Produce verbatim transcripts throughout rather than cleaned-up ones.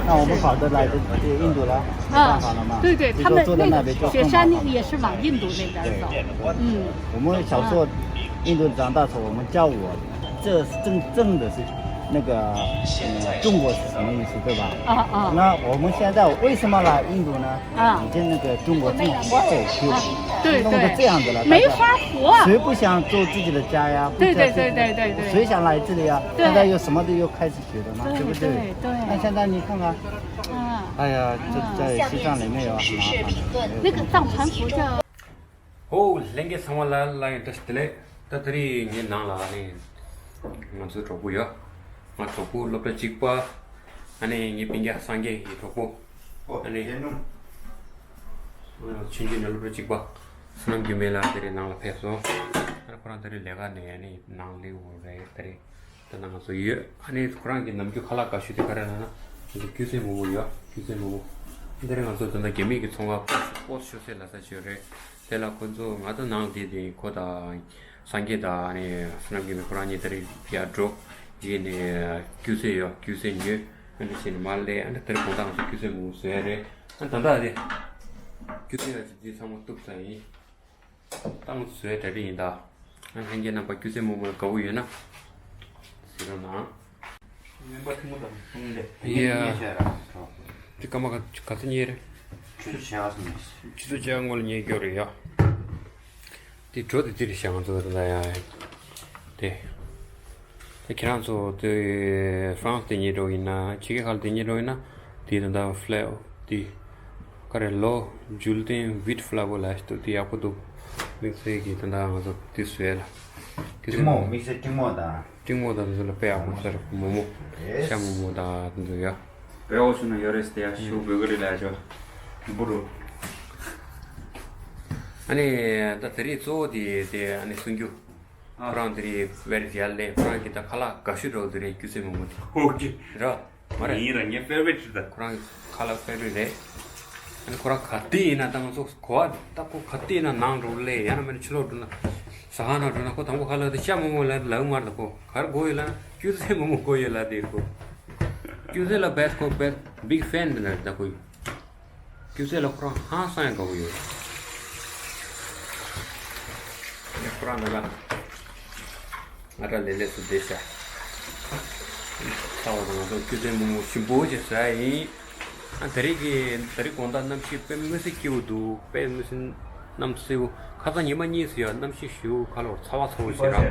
那我们跑得来这印度了，没办法了嘛。啊，对对，他们那个雪山也是往印度那边走。对，嗯，我们小时候印度长大时候，我们叫我，这真正的是那个，嗯，中国是什么意思，对吧？啊啊。那我们现在为什么来印度呢？啊，你看那个中国这么坏，就啊，对对，弄成这样子了，没法活。谁不想做自己的家呀？对对对对对对，谁想来这里呀？对，现在又什么都又开始 觉得嘛，对不对？对对。那现在你看看，啊，哎呀，这在西藏里面也很麻烦的。那个藏传佛教。ཧོ། ལྷན་རྒྱས་ཚང་མ་ལ་ལ་ཡང་བཀྲ་ཤིས་བདེ་ལེགས། ད་དེ་རིང་ངའི་ནང་ལ་ཨ་ནི་ང་ཚོའི་གྲོགས་པོ་ཡོད། ང་གྲོགས་པོ་སློབ་གྲྭ་གཅིག་པ། ཨ་ནི་ངའི་སྤུན་ཀྱག་སངས་རྒྱས་ཀྱི་གྲོགས་པོ། ཨོ། ཨ་ནི་ཆུང་ཆུང་ནས་སློབ་གྲྭ་གཅིག་པ། བསོད་ནམས་རྒྱུད་སྨད་ལགས་དེ་རིང་ནང་ལ་ཕེབས་སོང་། ཨ་ནི་ཁོ་རང་དེ་རིང་ལས་ཀ་ནས་ཨ་ནི་ནང་སླེབས་ཡོད་རེད་དེ་རིང་། ད་ང་ཚོ་ཡོད། ཨ་ནི་ཁོ་རང་གི་ནམ་རྒྱུན་ཁ་ལག་དགའ་ཤོས་དེ་ག་རེ་ལབ་ན། ང་ཚོ་སྐྱུ་རྩེ་མོག་མོག་ཡོད། སྐྱུ་རྩེ་མོག་མོག་འདིར་ང་ཚོ་ད་ལྟ་རྒྱ་མི་གི་ཚོང་ཁང་སྤོ་ཤོ་སེ་ལ་ས་ཅིག་ཡོད་རེད། དེ་ལ་ཁོ་ཚོ་ང་ཚོ་ནང་བསྡད་དེ་ཁོ་དང་སངས་རྒྱས་དང་ཨ་ནི་བསོད་ནམས་རྒྱུད་སྨད་ཁོ་རང་གཉིས་དེ་རིང་ཡར་འགྲོ། དེ་ནས་སྐྱུ་རྩེ་ཡོད། སྐྱུ་རྩེ་ཉོས། ཨ་ནི་བྱས་ནས་མར་སླེབས། ཨ་ནི་དེ་རིང་དགོང་དག་ང་ཚོ་སྐྱུ་རྩེ་མོག་མོག་བཟོ་ཡ་རེད། ཨ་ནི་ད་ལྟ་དེ་སྐྱུ་རྩེ་ཡ་ཅིག་འདི་ཚང་མ་གཏུབ་ཚར་ཡིན། ཏང་བཟོས་གྲ་སྒྲིག་ཡིན་ད། ཨ་ལྷན་རྒྱས་རྣམ་པ་སྐྱུ་རྩེ་མོག་མོག་ལ་དགའ་བོ་ཡོད་ན། གཟིགས་རོགས་གནང་། སྨན་པ་ཐུན་མོང་དང་ཐུན་མོང་ལས། ཡ། ཉེ་ཤ་ར། དེ་སྐར་མ་ག་ག་ཚོད་ཉེ་རེད། ཆུ་ཚོད་ཕྱེད་ཀ་ཙམ་ཉེ། ཆུ་ཚོད་ཕྱེད་ཀ་སྔོན་ལ་ཉེ་རྒྱུ་རེད་ཡ། དེ་འགྲོ་དེ་དེ་རེད་ཤག་ང་ཚོ་ད་ལྟ་ཡ། དེ། ད་ཁྱེད་རང་ཚོ་དེ་ཧྥ་རན་སི་དེ་ཉེ་འགྲོ་ཡིན་ན། ཕྱི་རྒྱལ་ཁག་ལ་དེ་ཉེ་འགྲོ་ཡིན་ན། དེ་ད་ལྟ་ཕ་ལེ་དེ། ག་རེ་ལོ། ཇུལ་ཏེན་ཝིཊ་ཕ་ལ་ཝར་ལ་ཞིག་འདུག་དེ་ཡག་པོ་འདུག་དམིགས་བསལ་གྱི་ད་ལྟ་ང་ཚོ་དེ་བཟོས་ལ། དེ་སྤྲིན་མོག་བཟོས་ལ། དམིགས་བསལ་སྤྲིན་མོག་དང་། སྤྲིན་མོག་དང་དེ་ཚོ་ལ་དཔེ་ཡག་པོ་ཟེར། མོག་མོག་ཤ་མོག་མོག་དང་དེ་ཚོ་ཡ། དཔེ་ཡག་པོ་བྱུང་ན་ཡོད་རེད་ཟེར་ཡ། ཤོག་བུ་ག་རེ་ལ་ཡ་ཆོ། འབུ་རུ། ཨ་ནི་ད་དེ་རིང་གཙོ་བོ་དེ་དེ་ཨ་ནི་གསུང་རྒྱུ། ཨ། ཁོ་རང་དེ་རིང་ཝེར་ཇལ་ལེ། ཁོ་རང་གི་ད་ཁ་ལག་དགའ་ཤོས་འདྲ་བོ་དེ་རེད། སྐྱུ་རྩེ་མོག་མོག་དེ། ཨོ་ཀེ། ར། མ་རེད། ཡིན་ར། ངའི་ཕེ་ཝ་རི་ཊི་རེད་ད། ཁོ་རང་གི་ཁ་ལག་ཕེ་ཝ་རི་ཊི་རེད། ཨ་ནི་ཁོ་རང་ག་དུས་ཡིན་ན་ད་ང་ཚོ་གོ་བ་ད་ཁོ་ག་དུས་ཡིན་ན་ནང་འགྲོ་ལེ། ཡང་ན་མིན་ན་ཕྱི་ལོགས་འགྲོ་ན། ཟ་ཁང་ནང་འགྲོ་ན་ཁོ་དང་པོ་ཁ་ལག་དེ་ཤ་མོག་མོག་ལབ་ལབ་མ་རེད་ད། ཁོ་ག་རེ་དགོས་ཡོད་ལབ་ན་སྐྱུ་རྩེ་མོག་མོག་དགོས་ཡོད་ལབ་དེ། ཁོ་སྐྱུ་རྩེ་ལ་བེ་སི་ཁོ་བེ་སི་བིག་ཕེན་དེ་འདྲ་རེད་ད་ཁོ། སྐྱུ་རྩེ་ལ་ཁོ་རང་ཧང་སང་ཡང་དགའ་པོ་ཡོད། ཁོ་རང་ད་ལྟ་ང་འདྲ་ལས་ལས་སུ་བསྡད་ཤག་ཚ་བ་དང་ང་ཚོ་སྐྱུ་རྩེ་མོག་མོག་ཞིམ་པོ་ཞིག་བཟོ་ཡ་ཡིན། ཨ་དེ་རིང་གི་དེ་རིང་དགོང་དག་གནམ་གཤིས་དཔེ་མི་སྲིད་སྐྱིད་པོ་འདུག་དཔེ་མི་སྲིད་གནམ་སེར་པོ། ཁ་སང་ཉི་མ་གཉིས་སུ་ཡང་གནམ་གཤིས་ཞེ་པོ་ཁ་ལོ་ཚ་བ་ཚ་པོ་ཞིག་རག་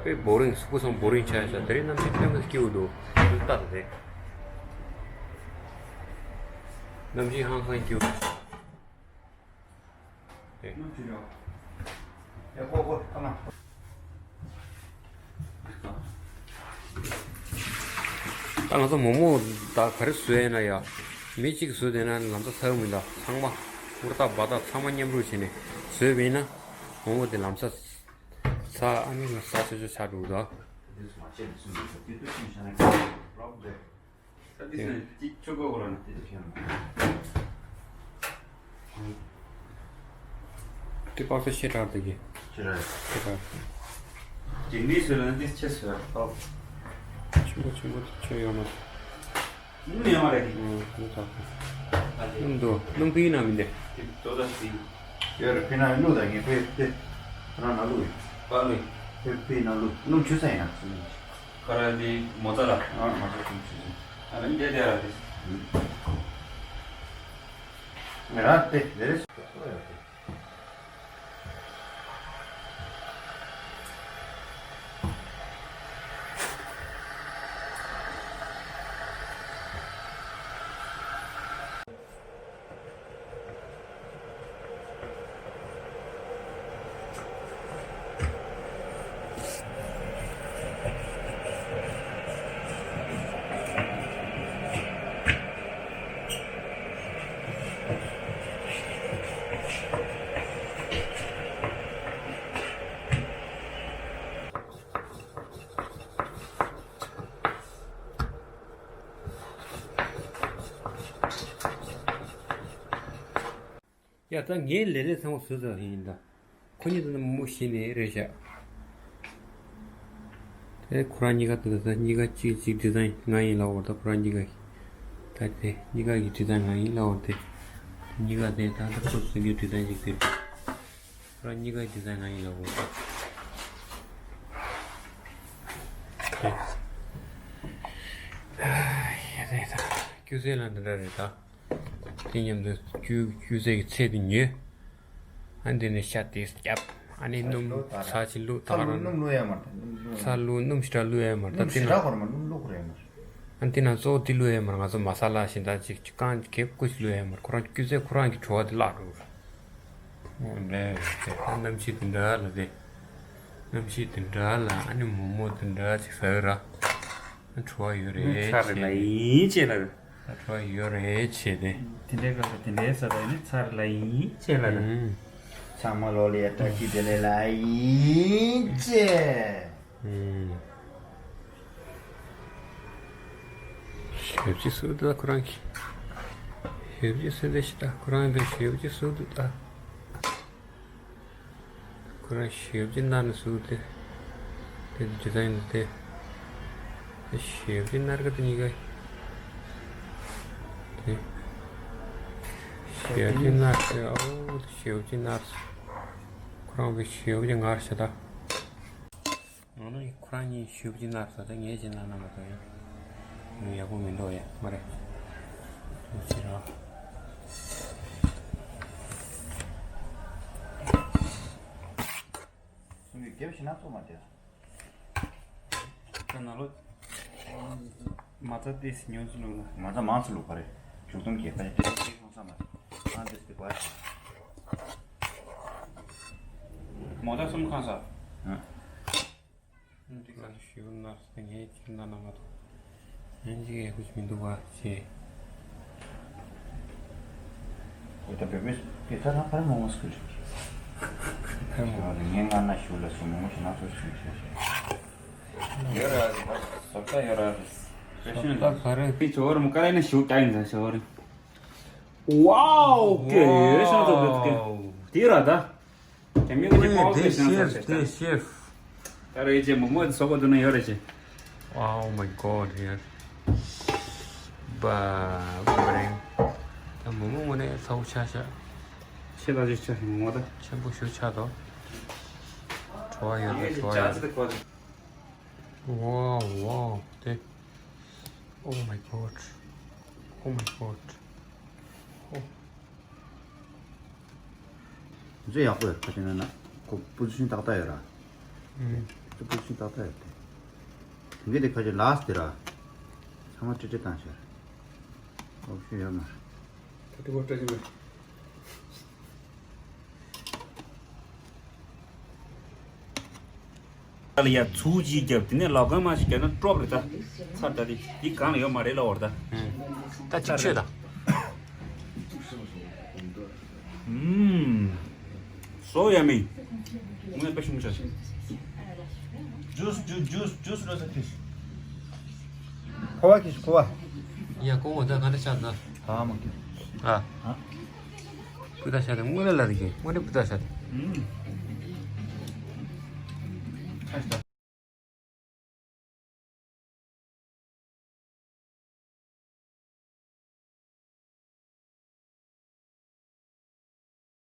དཔེ་བོ་རིང་། སུ་ཁུ་སང་བོ་རིང་ཆགས་ཤག་དེ་རིང་གནམ་གཤིས་དཔེ་མི་སྲིད་སྐྱིད་པོ་འདུག་ལྟ་དང་དེ། གནམ་གཤིས་ཧང་སང་སྐྱིད་པོ། ཨེ། ཨེ་ཀོ་ཀོ་ཨ་མ། ད་ང་ཚོ་མོག་མོག་ད་ག་རེ་བཟོས་ཡིན་ན་ཡ། མི་གཅིག་བཟོས་བསྡད་ན་ལམ་སང་ཚར་གི་མི་འདུག་ཚང་མ་ཧུར་ཐག་འབད་ཐག་ཚང་མ་མཉམ་རུབ་བྱས་ནས་བཟོས་པ་ཡིན་ན། མོག་མོག་དེ་ལམ་སང་ཚར། ཨ་ནི་ང་ཟ་ཆོག་ཆོག་ཆགས་འགྲོ་གི་འདུག་དེ་པགས་པ་ཤེས་དྲག་དེ་གི། ཤེས་དྲག་ཤེས་དྲག་འཇིག་རྟེན་ཟེར་ན་འདི་ཆེ་ཟེར་བ། ཆེན་པོ་ཆེན་པོ་ཆེ་ཡོད་མ་རེད། སྣུམ་ཡོད་མ་རེད། ཨང་། སྣུམ་དག་སྣུམ་ཕིའི་ནང་མི་འདུག་དེ་དོ་ད་སི། ཡོད་རེད། ཕི་ནང་བླུགས་ད་ངས་ཕི་ཕི་ཁོ་རང་ནང་བླུགས་ཡོད། པ་བླུགས་ཡོད། ཕི་ཕི་ནང་བླུགས། སྣུམ་ཆུ་ཚ་ཡིན་ན་སྣུམ། ཁ་ར་ནི་མོ་ཙ་ལ། ཨ་མོ་ཙ་ཁུང་ཆུ་ཟིན། ཨ་ནི་འདི་དེ་ར་དེ། ང་ར་དེ་དེ་རེད། ཡ་ད་ངའི་ལས་ལས་ཚང་མ་བཟོས་ཚར་ཡིན་ད། ཁོ་གཉིས་ད་ནི་མོ་གཞི་ནས་རེད་ཤག་དེ་ཁོ་རང་གཉིས་ཀ་དེ་ད་གཉིས་ཀ་གཅིག་གཅིག་ཌི་ཛ་ཡིན་ང་ཡིན་ལབ་པ། ད་ཁོ་རང་གཉིས་ཀ་ད་ ད་དེ་གཉིས་ཀ་གི་ཌི་ཛའིན་ང་ཡིན་ལབ་འོ་དེ། གཉིས་ཀ་དེ་ད་ལྟ་ཁོ་ཚོ་གི་ཌི་ཛའིན་ཅིག་དེ། ཁོ་རང་གཉིས་ཀ་ཌི་ཛའིན་ང་ཡིན་ལབ་འོ་དེ། ཡ་རེད་ད། ཀྱུ་ཟེ་ལ་འདི་འདྲ་རེད་ད། དེ་མཉམ་དུ་ཀྱུ་ཀྱུ་ཟེ་གི་ཚད་དེ་ཉོས། ཨ་འདི་ནས་ཤ་དེ་བརྒྱབ། ཨ་ནི་སྣུམ་ཚྭ་ཅིག་བླུགས། ད་ག་རང་སྣུམ་བླུགས་ཡ་མ་རེད། སྣུམ་བླུགས་ཡ་མ་རེད། ཚྭ་བླུགས། སྣུམ་ཞེ་དྲག་བླུགས་ཡ་མ་རེད། ད་དེ་ན་ཨ་འདི་ན་གཙོ་བོ་དེ་བླུགས་ཡ་མ་རེད། ང་ཚོ་མ་ས་ལ་ཞེ་དྲག་ཅིག་ཅིག་རྐང་གེ་ཀུ་ཞིག་བླུགས་ཡ་མ་རེད། ཁོ་རང་ཀྱུ་ཟེ་ཁོ་རང་གི་བྲོ་བ་དེ་བརླག་འགྲོ་གི་རེད། འོ་ལེ། དེ་ད་གནམ་གཤིས་དེ་འདྲ་ལ་དེ། གནམ་གཤིས་དེ་འདྲ་ལ་ཨ་ནི་མོག་མོག་དེ་འདྲ་ཅིག་ཟ་གི་ར། བྲོ་བ་ཡོད་རེད། ཚར་རེ་ལ་ཡིན་ཅེས་ལ། བྲོ་བ་ཡོད་རེད་ཅེས་དེ། དེ་འདྲའི་སྐབས་སུ་དེ་འདྲའི་ས་དག་ནི་ཚར་ལ་ཡིན་ཅེས་ལ། ཚང་མ་ལོ་ལེ་བཀྲ་ཤིས་བདེ་ལེགས་ལ་ཡིན་ཅེས། ཞེ་པོ་ཅིག་བཟོས་འདུག་ད་ཁོ་རང་གིས། ཞེ་པོ་ཅིག་བཟོས་འདུག་ཤི་ད་ཁོ་རང་གིས་ཞེ་པོ་ཅིག་བཟོས་འདུག་ད། ཁོ་རང་ཞེ་པོ་ཅིག་མནར་ནས་བཟོས་ཏེ། དེ་ཇི་ལྟར་ཡིན་ཏེ། ཞེ་པོ་ཅིག་མནར་གི་འདུག་གཉིས་ཀ། དེ། ཞེ་པོ་ཅིག་མནར་ཏེ། ཨོ་ཞེ་པོ་ཅིག་མནར། ཁོ་རང་གིས་ཞེ་པོ་ཅིག་ངར་བྱས་ད། ང་ནི་ཁོ་རང་གཉིས་ཞེ་པོ་ཅིག་མནར་སོང་། ད་ངས་ཅིག་མནར་ན་མ་གཏོགས་ཡང་ཡག་པོ་མི་འདུག་ཡ། མ་རེད། ཅི་ར། སུམ་ཅུ་བརྒྱབ་ཤི་ན་ཚོ་མ་དེ། ད་ན་ལོ། མ་རྩ་ཏོག་ཙམ་ཉུང་ཙམ་བླུགས་ན། མ་རྩ་མང་ཙམ་བླུགས་པ་རེད། བྱུག་སྡོམ་གྱི་ཕ་ཡ་ཏོག་ཙམ་ཅིག་ལྷུང་ས་མ་རེད། ཨ་འདི་སི་ཏི་བ། མོ་ད་གསུམ་གང་ས། ཨ། འདི་ག་ཞུ་ན་ངས་ཅིག་ན་ན་མ་གཏོགས། ཡང་ཅིག་ཡག་པོ་ཞིག་མི་འདུག་བ་ཞེས། འོ་ད་བོད་པའི་སྐད་ཆ་རང་ཕར་མོ་མོ་སྐུལ། ཕར་མོ་མོ་ངས་ང་ན་ཞུ་ལ་སུ་མོ་མོ་ཞུ་ན་སུ་ཞུ་ཞུ་ཞུ། ཡོད་ར་རེད། བཟོ་ལྟ་ཡོད་ར་རེད། ཕེ་ཤོན་ད་ག་རེ། ཕི་ཇོ་ར་མོ་ཀ་ལ་ན་ཞུ་ཀ་ཡིན་ད་ཞོ་ར། ཝའོ། ཀེ་ཤོན་ཚོ་བེད་ཀེ། དེ་ར་ད། རྒྱ་མི་གི་ཨོ་ཡེ་པའོ་དེ་ཤེས་ཤེ་ཤེ་ཤེ་ཤེ། ད་རེད་ཅེ་མོག་མོག་དེ་ཟོ་གོ་འདུག་ན་ཡོད་རེད་ཅེ། Oh my god here. Ba-ba-ding. ད་མོག་མོག་དངོས་གནས་ཚ་པོ་ཆགས་ཤག་ཆེ་ལ་ཅིག་ཆགས་ཤིང་མོག་མོག་ད། ཆེན་པོ་ཞེ་ཆགས་འདུག་བྲོ་བ་ཡོད་ད། བྲོ་བ་ཡོད་ད། Wow wow དེ། Oh my god. Oh my god. Oh. ཚོ་ཡག་པོ་ཡོད་ཁ་ཅིག་ན་ན་ཁོ་པོ་ཛི་ཤན་ཏག་ཏག་ཡོད་ར། ཨུམ། ཚོ་པོ་ཛི་ཤན་ཏག་ཏག་ཡོད་དེ། དེང་གི་དེ་ཁ་ཅིག་ལགས་དེ་ར། ཚང་མ་ཀྲི་ཀྲི་བཏང་ཤར། ཨོབ་ཤན་ཡོད་མ་རེད། ད་དེ་གོ་ཀྲི་ཀྲི་མེད། ལ་ཡ་ཚུར་ཅིག་བརྒྱབ། དེ་ནས་ལག་པ་མ་ཞིག་བརྒྱབ་ན་ཀྲོབ་རེད་ད། ཚར་ད་དེ་དེ་གང་ལ་ཡོད་མ་རེད་ལ་འོར་ད། ད་ཅིག་ཆོད་ད། ཨུམ། བཟོ་ཡ་མིན། ངས་དཔེ་ཞུམ་ཆ། ཇུས་ཇུས་ཇུས་ཇུས་རོ་ས་ཁིས། ཁོ་བ་ཁིས་ཁོ་བ། ཡ་ཀོང་འོ་ད་ག་འདྲ་ཆགས་ད། ཨ་མ་ཁིས། ཨ། ཨ། སྤུས་དག་ཆགས་ད། དངོས་གནས་ལ་རིག་གི་དངོས་གནས་སྤུས་དག་ཆགས་ད། ཨུམ།